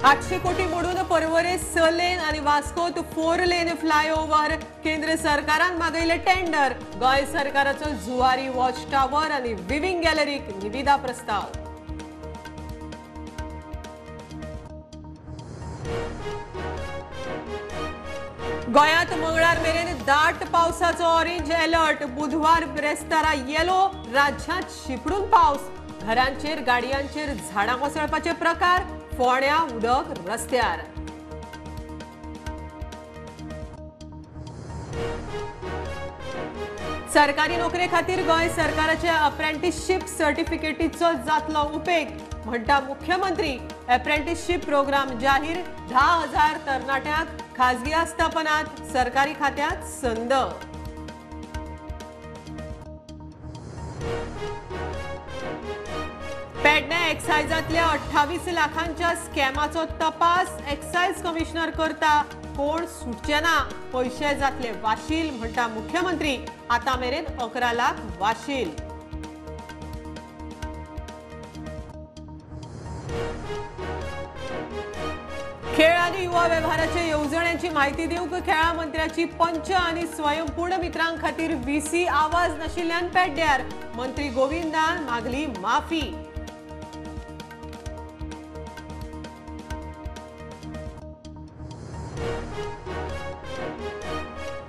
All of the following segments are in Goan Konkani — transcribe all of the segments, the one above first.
800 कोटी मोडून पर्वरे 6 लेन आनी वास्कोत 4 लेन फ्लायओव्हर केंद्र सरकारान मागयले टेंडर। गोंय सरकाराचो जुवारी वॉच टावर आनी विविंग गॅलरीक निविदा प्रस्ताव। गोंयांत मंगळार मेरेन दाट पावसाचो ऑरेंज अलर्ट। बुधवार ब्रेस्तारा येलो। राज्यांत शिपडून पावस। घरांचेर गाडयांचेर झाडां कोसळपाचे प्रकार। फोण्या उदक रस्त्यार। सरकारी नोकरे खातीर गोंय सरकाराच्या अप्रेंटिसशीप सर्टिफिकेटीचो जातलो उपेग म्हणटा मुख्यमंत्री। अप्रेंटिसशीप प्रोग्राम जाहीर। 10,000 तरणाट्यांक खाजगी आस्थापनात सरकारी खात्यात संद। पेडणे एक्सायजांतल्या 28 लाखांच्या स्कॅमाचो तपास एक्सायज कमिशनर करता। कोण सुटचे ना, पयशे जातले वाशील म्हणटा मुख्यमंत्री। आतां मेरेन 11 लाख वाशील। खेळ आनी युवा वेव्हाराचे येवजण्यांची माहिती दिवंक खेळां मंत्र्याची पंच आनी स्वयंपूर्ण मित्रां खातीर व्हीसी आवाज नाशिल्ल्यान पेड्ड्यार। मंत्री गोविंदान मागली माफी।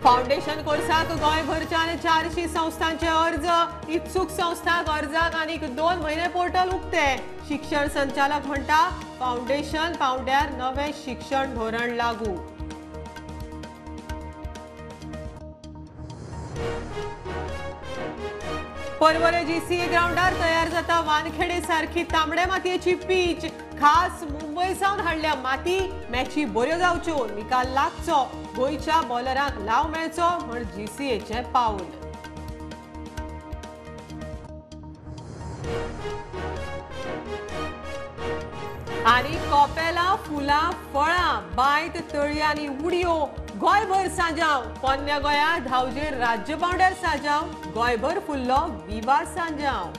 फाउंडेशन कोर्साक गोंयभरच्यान 400 संस्थांचे अर्ज। इत्सूक संस्थांक अर्जाक आनीक 2 म्हयने पोर्टल उक्ते। शिक्षण संचालक म्हणटा फाउंडेशन पावंड्यार नवें शिक्षण धोरण लागू। पर्वरे जीसीए ग्राउंडार तयार जाता वानखेडे सारखी तांबड्या मातयेची पीच। खास मुंबय सावन हाडल्या माती। मॅची बऱ्यो जावच्यो, निकाल लागचो, गोंयच्या बॉलरांक लाव मेळचो म्हण जीसीएचें पावल। आनी कोपेलां, फुलां, फळां, बांयत, तळी आनी उडयो गोंयभर सांजाव। पोन्न्या गोंया धांवजेर राज्य पावंड्यार सांजाव। गोंयभर फुल्लो विवा सांजाव।